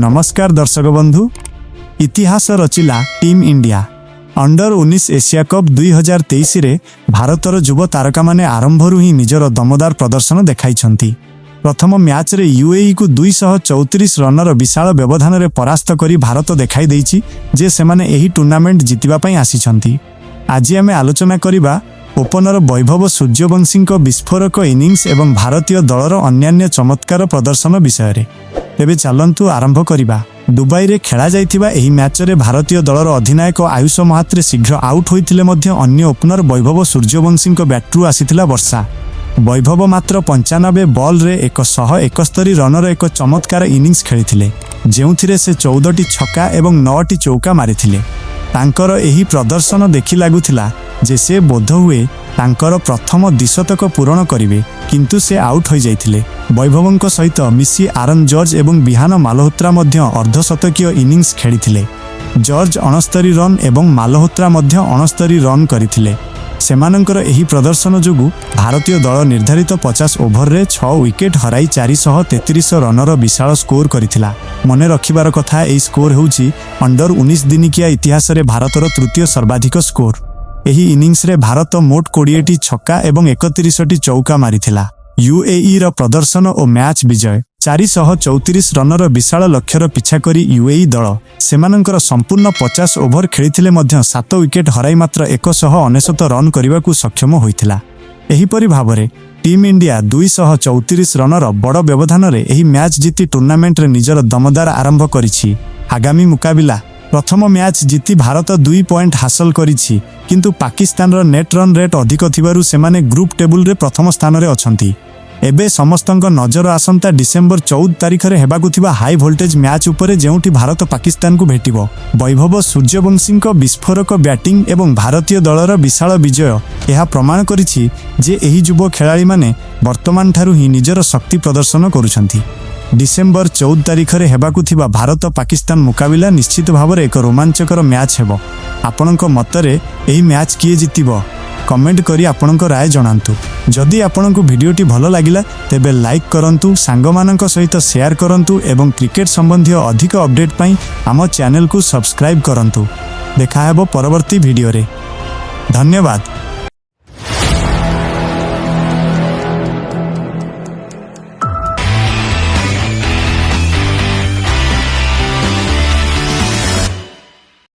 ନମସ୍କାର ଦର୍ଶକ ବନ୍ଧୁ। ଇତିହାସ ରଚିଲା team India. Under 19 Asia cup 2023ରେ ଭାରତର ଯୁବ ତାରକାମାନେ ଆରମ୍ଭରୁ ହିଁ ନିଜର ଦମଦାର ପ୍ରଦର୍ଶନ ଦେଖାଇଛନ୍ତି। ପ୍ରଥମ ମ୍ୟାଚ୍ରେ ୟୁଏଇକୁ 234 ରନର ବିଶାଳ ବ୍ୟବଧାନରେ ପରାସ୍ତ କରି ଭାରତ ଦେଖାଇ ଦେଇଛି ଯେ ସେମାନେ ଏହି ଟୁର୍ଣ୍ଣାମେଣ୍ଟ ଜିତିବା ପାଇଁ ଆସିଛନ୍ତି। ଆଜି ଆମେ ଆଲୋଚନା କରିବା ଓପନର ବୈଭବ ସୂର୍ଯ୍ୟବଂଶୀଙ୍କ ବିସ୍ଫୋରକ ଇନିଂସ ଏବଂ ଭାରତୀୟ ଦଳର ଅନ୍ୟାନ୍ୟ ଚମତ୍କାର ପ୍ରଦର୍ଶନ ବିଷୟରେ। ତେବେ ଚାଲନ୍ତୁ ଆରମ୍ଭ କରିବା। ଦୁବାଇରେ ଖେଳାଯାଇଥିବା ଏହି ମ୍ୟାଚରେ ଭାରତୀୟ ଦଳର ଅଧିନାୟକ ଆୟୁଷ ମହାତ୍ରେ ଶୀଘ୍ର ଆଉଟ୍ ହୋଇଥିଲେ ମଧ୍ୟ ଅନ୍ୟ ଓପନର ବୈଭବ ସୂର୍ଯ୍ୟବଂଶୀଙ୍କ ବ୍ୟାଟ୍ରୁ ଆସିଥିଲା ବର୍ଷା। ବୈଭବ ମାତ୍ର 95 ବଲ୍ରେ 171 ରନର ଏକ ଚମତ୍କାର ଇନିଂସ ଖେଳିଥିଲେ, ଯେଉଁଥିରେ ସେ 14ଟି ଛକା ଏବଂ ନଅଟି ଚୌକା ମାରିଥିଲେ। ତାଙ୍କର ଏହି ପ୍ରଦର୍ଶନ ଦେଖି ଲାଗୁଥିଲା ଯେ ସେ ବୋଧହୁଏ ତାଙ୍କର ପ୍ରଥମ ଦ୍ୱିଶତକ ପୂରଣ କରିବେ, କିନ୍ତୁ ସେ ଆଉଟ୍ ହୋଇଯାଇଥିଲେ। ବୈଭବଙ୍କ ସହିତ ମିଶି ଆରନ୍ ଜର୍ଜ ଏବଂ ବିହାନ ମାଲହୋତ୍ରା ମଧ୍ୟ ଅର୍ଦ୍ଧଶତକୀୟ ଇନିଂସ ଖେଳିଥିଲେ। ଜର୍ଜ 69 ରନ୍ ଏବଂ ମାଲହୋତ୍ରା ମଧ୍ୟ 69 ରନ୍ କରିଥିଲେ। ସେମାନଙ୍କର ଏହି ପ୍ରଦର୍ଶନ ଯୋଗୁଁ ଭାରତୀୟ ଦଳ ନିର୍ଦ୍ଧାରିତ 50 ଓଭରରେ ଛଅ ୱିକେଟ୍ ହରାଇ 433 ରନର ବିଶାଳ ସ୍କୋର କରିଥିଲା। ମନେ ରଖିବାର କଥା, ଏହି ସ୍କୋର ହେଉଛି ଅଣ୍ଡର 19 ଦିନିକିଆ ଇତିହାସରେ ଭାରତର ତୃତୀୟ ସର୍ବାଧିକ ସ୍କୋର। ଏହି ଇନିଂସରେ ଭାରତ ମୋଟ 20ଟି ଛକା ଏବଂ 31ଟି ଚୌକା ମାରିଥିଲା। ୟୁଏଇର ପ୍ରଦର୍ଶନ ଓ ମ୍ୟାଚ୍ ବିଜୟ। 434 ରନର ବିଶାଳ ଲକ୍ଷ୍ୟର ପିଛା କରି ୟୁଏଇ ଦଳ ସେମାନଙ୍କର ସମ୍ପୂର୍ଣ୍ଣ 50 ଓଭର ଖେଳିଥିଲେ ମଧ୍ୟ ସାତ ୱିକେଟ୍ ହରାଇ ମାତ୍ର 199 ରନ୍ କରିବାକୁ ସକ୍ଷମ ହୋଇଥିଲା। ଏହିପରି ଭାବରେ ଟିମ୍ ଇଣ୍ଡିଆ 234 ରନର ବଡ଼ ବ୍ୟବଧାନରେ ଏହି ମ୍ୟାଚ୍ ଜିତି ଟୁର୍ଣ୍ଣାମେଣ୍ଟରେ ନିଜର ଦମଦାର ଆରମ୍ଭ କରିଛି। ଆଗାମୀ ମୁକାବିଲା। ପ୍ରଥମ ମ୍ୟାଚ୍ ଜିତି ଭାରତ 2 ପଏଣ୍ଟ ହାସଲ କରିଛି, କିନ୍ତୁ ପାକିସ୍ତାନର ନେଟ୍ ରନ୍ ରେଟ୍ ଅଧିକ ଥିବାରୁ ସେମାନେ ଗ୍ରୁପ୍ ଟେବୁଲରେ ପ୍ରଥମ ସ୍ଥାନରେ ଅଛନ୍ତି। ଏବେ ସମସ୍ତଙ୍କ ନଜର ଆସନ୍ତା ଡିସେମ୍ବର 14 ତାରିଖରେ ହେବାକୁ ଥିବା ହାଇ ଭୋଲ୍ଟେଜ୍ ମ୍ୟାଚ୍ ଉପରେ, ଯେଉଁଠି ଭାରତ ପାକିସ୍ତାନକୁ ଭେଟିବ। ବୈଭବ ସୂର୍ଯ୍ୟବଂଶୀଙ୍କ ବିସ୍ଫୋରକ ବ୍ୟାଟିଂ ଏବଂ ଭାରତୀୟ ଦଳର ବିଶାଳ ବିଜୟ ଏହା ପ୍ରମାଣ କରିଛି ଯେ ଏହି ଯୁବ ଖେଳାଳିମାନେ ବର୍ତ୍ତମାନଠାରୁ ହିଁ ନିଜର ଶକ୍ତି ପ୍ରଦର୍ଶନ କରୁଛନ୍ତି। ଡିସେମ୍ବର 14 ତାରିଖରେ ହେବାକୁ ଥିବା ଭାରତ ପାକିସ୍ତାନ ମୁକାବିଲା ନିଶ୍ଚିତ ଭାବରେ ଏକ ରୋମାଞ୍ଚକର ମ୍ୟାଚ୍ ହେବ। ଆପଣଙ୍କ ମତରେ ଏହି ମ୍ୟାଚ୍ କିଏ ଜିତିବ? କମେଣ୍ଟ କରି ଆପଣଙ୍କ ରାୟ ଜଣାନ୍ତୁ। ଯଦି ଆପଣଙ୍କୁ ଭିଡ଼ିଓଟି ଭଲ ଲାଗିଲା, ତେବେ ଲାଇକ୍ କରନ୍ତୁ, ସାଙ୍ଗମାନଙ୍କ ସହିତ ସେୟାର କରନ୍ତୁ ଏବଂ କ୍ରିକେଟ ସମ୍ବନ୍ଧୀୟ ଅଧିକ ଅପଡେଟ୍ ପାଇଁ ଆମ ଚ୍ୟାନେଲକୁ ସବସ୍କ୍ରାଇବ୍ କରନ୍ତୁ। ଦେଖାହେବ ପରବର୍ତ୍ତୀ ଭିଡ଼ିଓରେ। ଧନ୍ୟବାଦ।